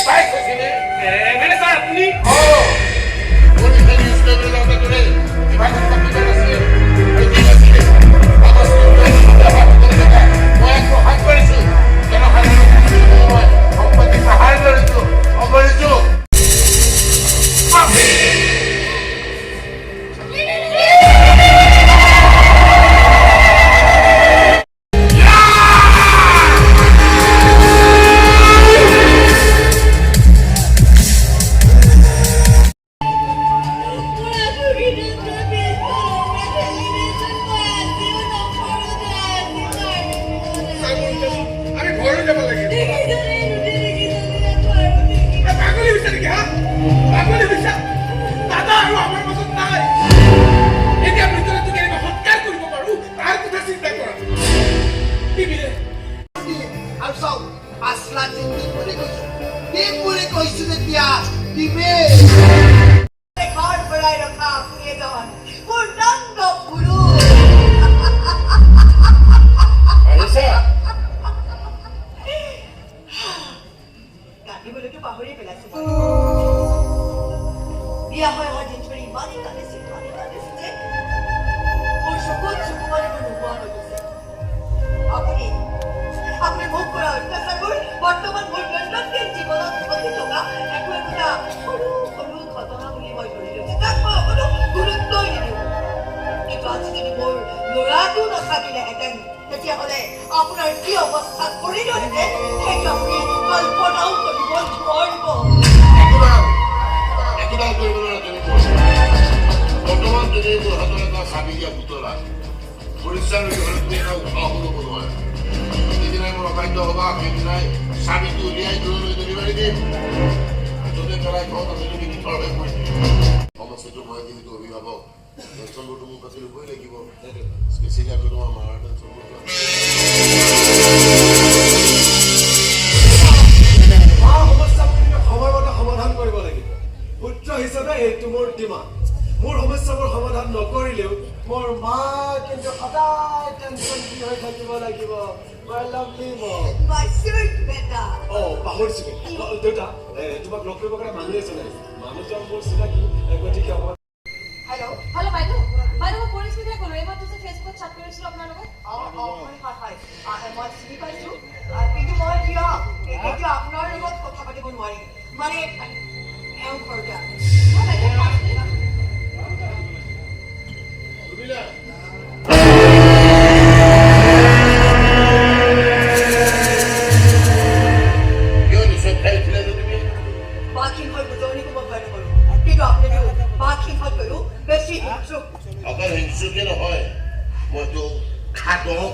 পাইছে। মানে ছাৰ, আপুনি মোৰ বিষয়ে নিউজ পেপাৰ যাওঁতে তোৰে বিভাগত কম্পিউটাৰ নাছিল আৰু কি নাছিলে? মই এক প্ৰসাদ কৰিছো, জনসাধাৰণক মই সম্পত্তি প্ৰহাৰ কৰিছো, অমৰিছো। আমি ঘৰলৈ যাব লাগে। পাগলী হৈছে নেকি? হা, পাগলী হৈছা? দাদা আৰু আমাৰ মাজত নাই। এতিয়া মৃতদেহটো কেনেকৈ সৎকাৰ কৰিব পাৰো, তাৰ কথা চিন্তা কৰা। টিভিৰে আৰু চাওক, 5 লাখ দিম বুলি কৈছো, দিম বুলি কৈছো যেতিয়া দিমেই। ঘৰ ভৰাই ৰখা আপুনি এজন পূৰ্ণাংগ পুৰুষ। আহিছা। কান্দিবলৈতো পাহৰিয়ে পেলাইছো মই। বিয়া হৈ অহা দিন ধৰি ইমানেই কান্দিছো, ইমানেই কান্দিছো যে মোৰ চকুত চকু পানীবোৰ নোহোৱা হৈ গৈছে। আপুনি মোক কৰা অত্যাচাৰবোৰ বৰ্তমান মোৰ দৈনন্দিন জীৱনত ঘটি থকা একো একোটা সৰু সৰু ঘটনা বুলি মই ধৰি লৈছো। তাক মই অকণো গুৰুত্বই নিদিওঁ। কিন্তু আজি যদি মোৰ ল'ৰাটো নাথাকিলেহেঁতেন, তেতিয়াহ'লে আপোনাৰ কি অৱস্থা কৰিলোহেঁতেন, সেইটো আপুনি কল্পনাও কৰিব নোৱাৰিব। একো নহয়, একো কৰিব নোৱাৰা তুমি মোৰ। বৰ্তমান তুমি মোৰ হাতত এটা চাবি দিয়া পুতলা। মোৰ ইচ্ছা নহ'লে তুমি এটা উশাহো ল'ব নোৱাৰা। যিদিনাই মোৰ অবাধ্য হ'বা, সেইদিনাই চাবিটো উলিয়াই দূৰলৈ ডেলিভাৰী দিম। য'তে পেলাই থওঁ, তাতে তুমি নিথৰ হৈ পৰিম। সমস্যাটো মই যিহেতু অভিভাৱক, টেনশ্যনবোৰতো মোৰ কাছে ল'বই লাগিব। স্পেচিয়েলি আকৌ তোমাৰ মাৰ টেনশ্যনবোৰতো আছে। মাৰ সমস্যাবোৰ কিন্তু সময়মতে সমাধান কৰিব লাগিব। পুত্ৰ হিচাপে এইটো মোৰ ডিমাণ্ড। মোৰ সমস্যাবোৰ সমাধান নকৰিলেও মোৰ মা কিন্তু সদায় টেনশ্যন ফ্ৰী হৈ থাকিব লাগিব, my lovely mom. My sweet বেটা। অ, পাহৰিছিলো। অ, দেউতা, তোমাক লগ কৰিবৰ কাৰণে মানুহ এজন আহিছে। মানুহজন মোৰ চিনাকি, গতিকে অকণমান হেল্ল'। হেল্ল' বাইদেউ, বাইদেউ, মই পৰিস্মিতাই ক'লো। এইমাত্ৰ যে ফেচবুকত চাট কৰিছিলোঁ আপোনাৰ লগত। অঁ, হয়, মই চিনি পাইছোঁ। কিন্তু মই এতিয়া আপোনাৰ লগত কথা পাতিব নোৱাৰিম। মানে এওঁ ঘৰতে আছে। হয় বাইদেউ, 5 মিনিট। উৰ্মিলা। কিয় নিচত খাই উঠিলা যে তুমি? বাঘ সিংহৰ বুজনিকো মই ভয় নকৰোঁ, কিন্তু আপুনিতো বাঘ সিংহতকৈও বেছি হিংসুক। অকল হিংসুকে নহয়, মইতো খাদক।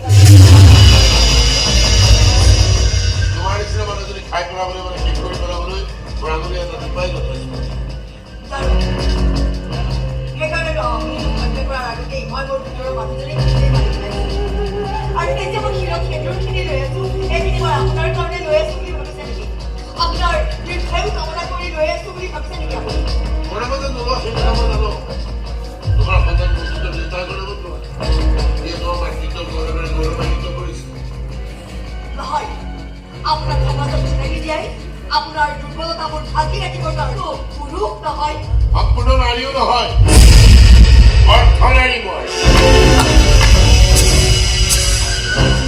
তোমাৰ নিচিনা মানুহজনী খাই পেলাবলৈ, মানে শেষ কৰি পেলাবলৈ মোৰ আঙুলি এটা টিপাই যথেষ্ট। জানো। সেইকাৰণেতো আপুনি মোক হত্যা কৰাৰ আগতেই মই মোৰ ভিতৰৰ মানুহজনীক নিজেই মাৰি পেলাইছোঁ। আৰু এই যে মই শিৰত সেন্দুৰখিনি লৈ আছোঁ, এইখিনি মই আপোনাৰ কাৰণে লৈ আছোঁ বুলি ভাবিছে নেকি? আপোনাৰ দীৰ্ঘায়ু কামনা কৰি লৈ আছোঁ বুলি ভাবিছে নেকি আপুনি? মোৰ নামত যে নোলোৱা, সেই কথা মই জানো। তোমাৰ সন্তান বস্তুটো দেউতাৰ নামত লোৱা, যিয়ে তোমাৰ মাতৃত্ব গৌৰৱেৰে গৌৰৱান্বিত কৰিছে। নহয়, আপোনাক সমাজত চিনাকি দিয়াই আপোনাৰ দুৰ্বলতাবোৰ ঢাকি ৰাখিবৰ কাৰণে। পুৰুষ নহয়। সম্পূৰ্ণ নাৰীও নহয়, অৰ্ধনাৰী মই।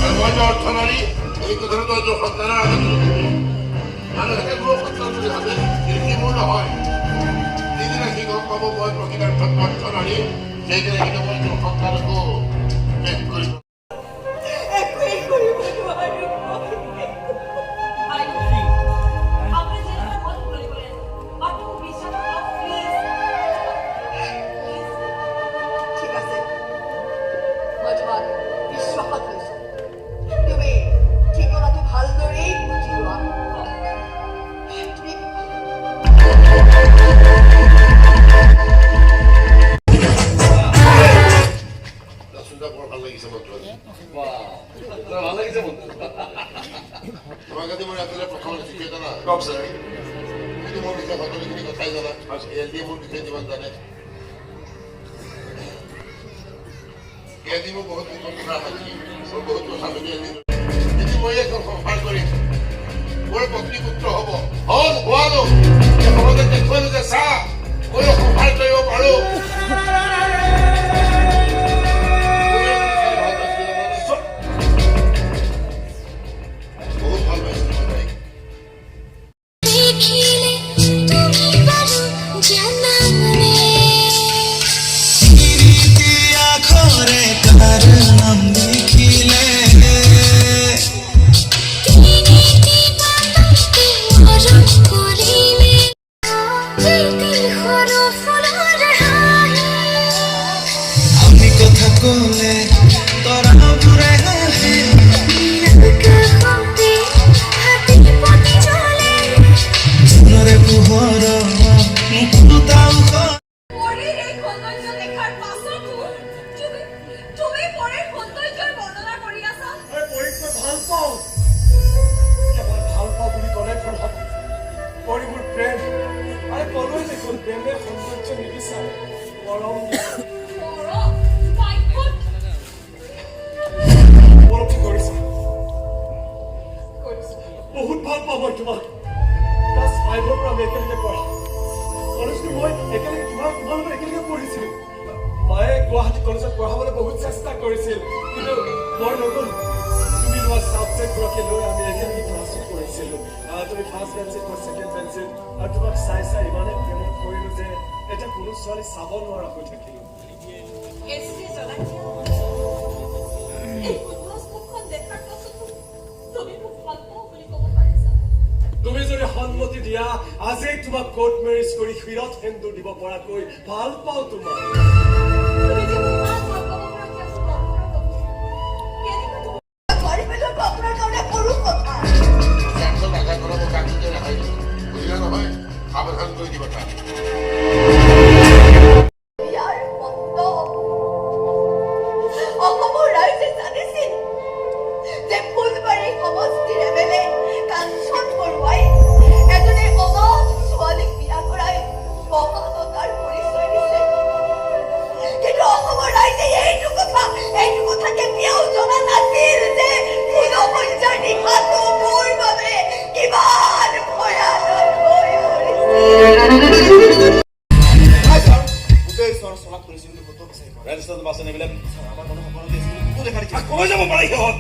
আৰু মই যে অৰ্ধনাৰী, এই কথাটো তই তোৰ সন্তানৰ আগত নকবি। মানুহে মোৰ সন্তান বুলি ভাবে, কিন্তু সি মোৰ নহয়। যিদিনা সি গম পাব মই প্ৰকৃতাৰ্থত অৰ্ধনাৰী, সেইদিনা কিন্তু মই তোৰ সন্তানকো শেষ কৰিব। একোৱেই কৰিব নোৱাৰো মই। বাইদেউ, আপুনি যেনেকৈ মন মুকলি কৰে, মাত্ৰ মোক বিশ্বাস কৰক, প্লিজ প্লিজ। ঠিক আছে, মই তোমাক বিশ্বাসত লৈছো। তুমি ঠিকনাটো ভালদৰেই বুজি লোৱা। তুমি নাচোনটা বৰ ভাল লাগিছে মনটো আজি। ভাল লাগিছে মনটো। তোমাক আজি মই ৰাতিলৈ প্ৰথম শিকাই জানা। কওক ছাৰ। তুমিতো মোৰ বিষয়ে সকলোখিনি কথাই জানা। এল ডিয়ে মোৰ বিষয়ে যিমান জানে, এল ডি মোৰ বহুত গোপন কথা সাক্ষী। মোৰ বহুত কথা শুনি এল ডি। যদি মই এখন সংসাৰ কৰিম, মোৰ পত্নী পুত্ৰ হ'ব। হ'ল হোৱালো, সমাজত দেখুৱালো যে চা, ময়ো সংসাৰ কৰিব পাৰোঁ। বহুত ভাল পাইছিলো মই তাইক। দেখিলে তুমি বাৰু জানানে? আখৰে কাৰ নাম লিখিলে? তিনিটি পাতাতে মৰম কৰিলে যেদিন সৰু ফুলৰ হাঁহি। আমি কথা ক'লে তৰাবোৰে হাঁহে। আকাশতে হাতী পতি জ্বলে। জোনৰে পোহৰ মুকুতা। পৰীৰ এই সৌন্দৰ্য দেখাৰ পাছতো তুমি তুমি পৰীৰ সৌন্দৰ্যৰ বৰ্ণনা কৰি আছা? আৰে, পৰীক মই ভাল পাওঁ। কেৱল ভাল পাওঁ বুলি ক'লে ভুল হ'ব, পৰী মোৰ প্ৰেম। আৰে, ক'লোৱেই দেখোন, প্ৰেমে সৌন্দৰ্য নিবিচাৰে, মৰম বিচাৰে। মৰম বাক্যত উপলব্ধি কৰিছা? কৰিছো। বহুত ভাল পাওঁ মই তোমাক। ক্লাছ 5ৰ পৰা আমি একেলগে পঢ়া। কলেজটো মই একেলগে তোমাৰ লগত একেলগে পঢ়িছিলোঁ। মায়ে গুৱাহাটী কলেজত পঢ়াবলৈ বহুত চেষ্টা কৰিছিল, কিন্তু মই নগ'লো। তুমি লোৱা ছাবজেক্টবোৰকে লৈ আমি একেলগে ক্লাছো কৰিছিলোঁ। তুমি ফাৰ্ষ্ট বেঞ্চিত, মই ছেকেণ্ড বেঞ্চিত। আৰু তোমাক চাই চাই ইমানেই প্ৰেমত পৰিলোঁ যে এতিয়া কোনো ছোৱালী চাব নোৱাৰা হৈ থাকিলোঁ। এচিডে জ্বলাই দিয়া এই সুন্দৰ মুখখন দেখাৰ পাছতো তুমি মোক ভাল পাওঁ বুলি ক'ব পাৰিছা? তুমি যদি সন্মতি দিয়া, আজিয়েই তোমাক কোৰ্ট মেৰিজ কৰি শিৰত সেন্দুৰ দিব পৰাকৈ ভাল পাওঁ তোমাক। তুমি যে মোক ইমান ভাল পাব পৰাকৈ আজি লগ কৰা কেনেকৈ তুমি মাৰি পেলোৱাটো আপোনাৰ কাৰণে সৰু কথা। কাঞ্চন আঘাত কৰাব, কাঞ্চনকে ৰেহাই দিব, বুজিলা নহয়? সাৱধান কৰি দিবা তাক। ইয়াৰ মত অসমৰ ৰাইজে জানিছিল যে ফুলবাৰী সমষ্টিৰ এম.এল.এ. কাঞ্চন বৰুৱাই এজনী অনাথ ছোৱালীক বিয়া কৰাই মহানতাৰ পৰিচয় দিছে। কিন্তু অসমৰ ৰাইজে এইটো কথা কেতিয়াও জনা নাছিল যে ফুলশয্যাৰ নিশাটো মোৰ বাবে কিমান ভয়ানক হৈ পৰিছিল। গোটেই চহৰ চলাথ কৰিছে, কিন্তু ক'তো বিচাৰি পোৱা নাই। ৰেল ষ্টেচন, বাছ এইবিলাক? আমাৰ মানুহ সকলোতে আছে, কিন্তু ক'তো দেখা নিদিয়ে। ক'লৈ যাব পাৰে সিহঁত?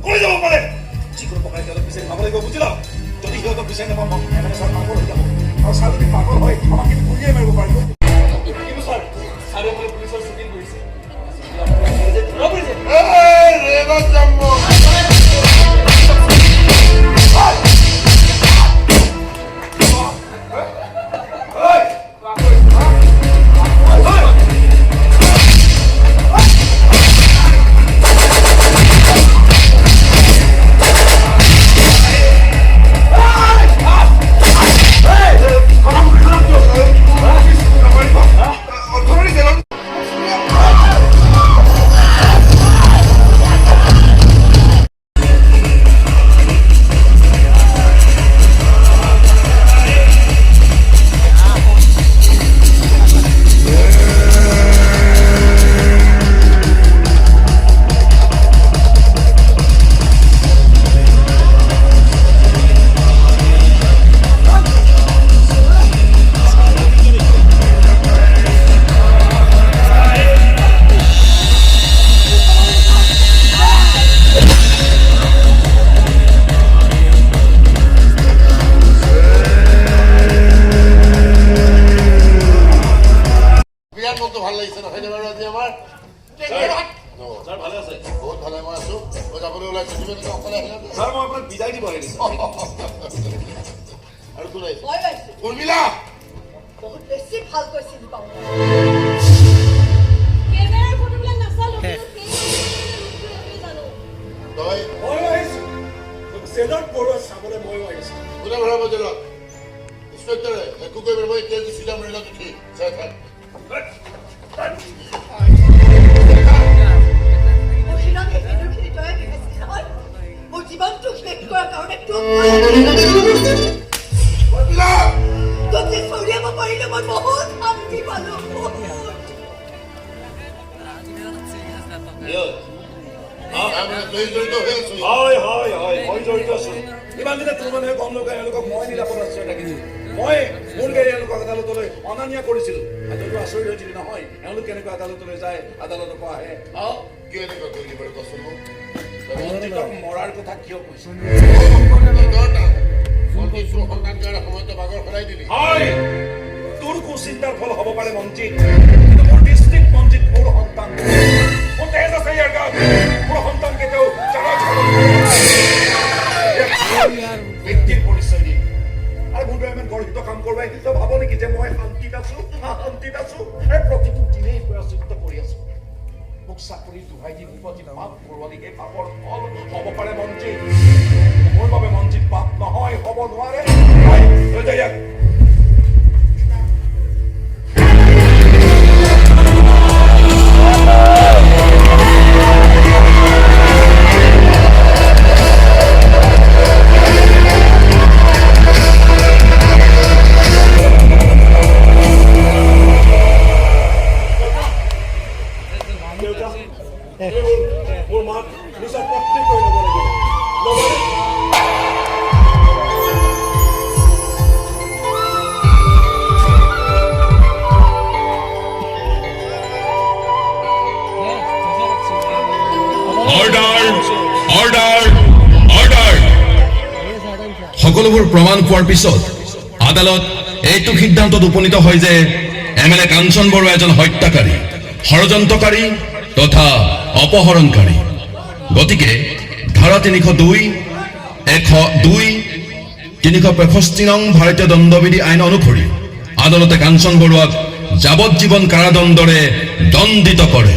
ক'লৈ যাব পাৰে? যিকোনো প্ৰকাৰে সিহঁতক বিচাৰি পাব লাগিব, বুজিলা? যদি সিহঁতক বিচাৰি নাপাওঁ, মই এম.এল.এ. ছাৰ পাগল হৈ যাব। আৰু ছাৰ যদি পাগল হয়, আমাক কিন্তু গুলিয়াই মাৰিব পাৰিব। কিন্তু ছাৰ, চাৰিওফালে পুলিচৰ চেকিং কৰিছে। ধৰা পৰিছে। এই, ৰেলত যাম মই। বিৰাট মনটো ভাল লাগিছে, নহয়নে বাৰু আজি আমাৰ? ছাৰ, ভালে আছে? বহুত ভালে মই আছো। মই যাবলৈ ওলাইছো। তুমি এনেকে অকলে আহিলা যে? ছাৰ, মই আপোনাক বিদায় দিব আহিছোঁ। আৰু কোন আহিছে? মই আহিছো। উৰ্মিলা! বহুত বেছি ভালকৈ চিনি পাওঁ। কেমেৰাৰ ফটোবিলাক নাচালো, কিন্তু সেই ৰূপটো আমি জানো। তই? ময়ো আহিছো। মোক জেলত ভৰোৱা চাবলৈ ময়ো আহিছো। কোনে ভৰাব জেলত? ইন্সপেক্টৰে একো কৰিব? মই এতিয়া গুচি যাম ৰেলত উঠি, চাই থাক। মোৰ শিৰত এই সেন্দুৰখিনি তয়ে পিন্ধাইছিলি নহয়? মোৰ জীৱনটো শেষ কৰাৰ কাৰণে তোক উৰ্মিলা! তোক যে চৰিয়াব পাৰিলে মই বহুত শান্তি পালো, বহুত। কি হ'ল? তাৰমানে তই জড়িত হৈ আছো? হয় হয় হয়, মই জড়িত আছো। ইমান ইমান দিনে তোৰ মানুহে গম নকৰে, এওঁলোকক মই নিৰাপদ আশ্ৰয় ৰাখিছোঁ। মই মোৰ গাড়ী এওঁলোকক আদালতলৈ অনা নিয়া কৰিছিলোঁ। তইতো আচৰিত হৈছিলি নহয়, এওঁলোক কেনেকৈ আদালতলৈ যায়, আদালতৰ পৰা আহে। কিয় এনেকুৱা কৰিলি বাৰু কচোন মোক? মন্ত্ৰীক মৰাৰ কথা কিয় কৈছ? হয়, তোৰ কুচিন্তাৰ ফল হ'ব পাৰে মঞ্জিত, কিন্তু মোৰ দৃষ্টিত মঞ্জিত মোৰ সন্তান। মোৰ তেজ আছে ইয়াৰ গাত। মোৰ সন্তান কেতিয়াও ব্যক্তিৰ পৰিচয় দিম। আৰু মোৰ ইমান গৰ্হিত কাম কৰোৱাই তই ভাব নেকি যে মই শান্তিত আছো? শান্তিত আছো? আৰু প্ৰতিটো দিনেই প্ৰায়শ্চিত্ত কৰি আছো। মোক চাকৰি দোহাই দি মোক আজি পাপ কৰোৱালি, সেই পাপৰ ফল হ'ব পাৰে মঞ্জিত। মোৰ বাবে মঞ্জিত পাপ নহয়, হ'ব নোৱাৰে। লৈ যা ইয়াক। দেউতা, মোৰ মাক নিজৰ পত্নী কৰি ল'ব লাগিব। ল'বনে? Order, order, order. সকলোবোৰ প্ৰমাণ পোৱাৰ পিছত আদালত এইটো সিদ্ধান্তত উপনীত হয় যে এম এল এ কাঞ্চন বৰুৱা এজন হত্যাকাৰী, ষড়যন্ত্ৰকাৰী তথা অপহৰণকাৰী। গতিকে ধাৰা 302, 102, 365 নং ভাৰতীয় দণ্ডবিধি আইন অনুসৰি আদালতে কাঞ্চন বৰুৱাক যাৱজ্জীৱন কাৰাদণ্ডৰে দণ্ডিত কৰে।